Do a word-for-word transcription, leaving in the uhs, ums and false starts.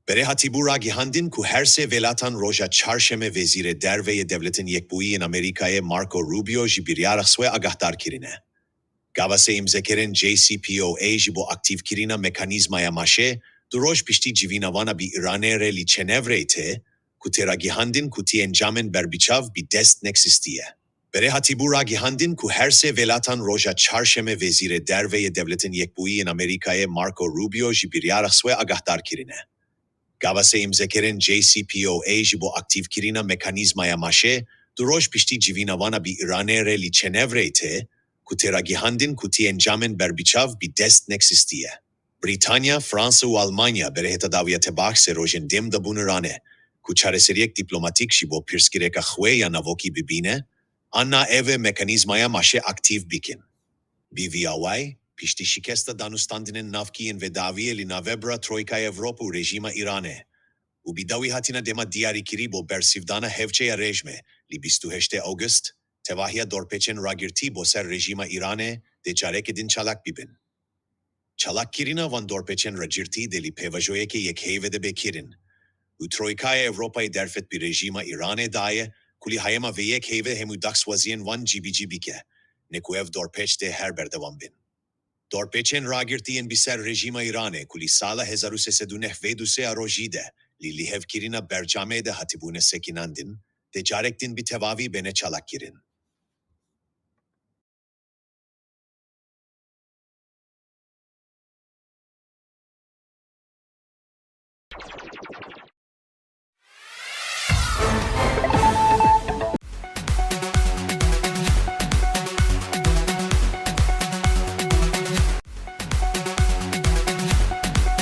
Berê hatibû ragihandin ku her sê welatan roja çarşemê Wezîrê Derve yê Dewletên Yekbûyî yên Amerîkayê Marco Rubio ji biryara xwe agahdar kirine. Gava sê îmzekerên J C P O A ji bo aktîvkirina mekanîzmaya maşê du roj piştî civîna wana bi Îranê re li Cenevre tê, ku tê ragihandin ku tî encamên berbiçav bi dest nexistiye. Berê hatibû ragihandin ku her sê welatan roja çarşemê Wezîrê Derve yê Dewletên Yekbûyî yên Amerîkayê Marco Rubio ji biryara xwe agahdar kirine. Gava sê îmzekerên J C P O A ji bo aktîvkirina mekanîzmaya maşê du roj piştî civîna wana bi Îranê re li Cenevre tê, ku tê ragihandin ku tî encamên berbiçav bi dest nexistiye. Brîtanya, Fransa û Almanya berê heta dawiya tebax sê rojên dem de bûne rane ku çareseriyek dîplomatîk ji bo pirsgirêka xwe ya navokî bibîne, an na ev e mekanîzmaya maşê aktîv bikin. Bi vî awayî, piştî şikesta danûstandinên navkî yên vê dawiyê li navbera Troyka Ewropa û rejîma Îranê, û bi dawî hatina dema diyarîkirî bo bersivdana hevçeya rejîmê li bîst û heştê Awgust, tevahiya dorpêçên ragirtî bo ser rejîma Îranê dê careke din çalak bibin. Çalakkirina van dorpêçên ragirtî dê li pêvajoyeke yekheyve de bê kirin û Troykaya Ewropayê derfet bi rejîma Îranê daye ku li heyema vê yekheyve hemû daxwaziyên wan cîbicî bike, ne ku ev dorpêç dê her berdewam bin. Dorpêçên ragirtî yên bi ser rejîma Îranê ku li sala hezar û sê sed û nehwêd û sê a rojî de li lihevkirina bercamê de hatibûne sekinandin, dê carek din bi tevavî bêne çalakkirin.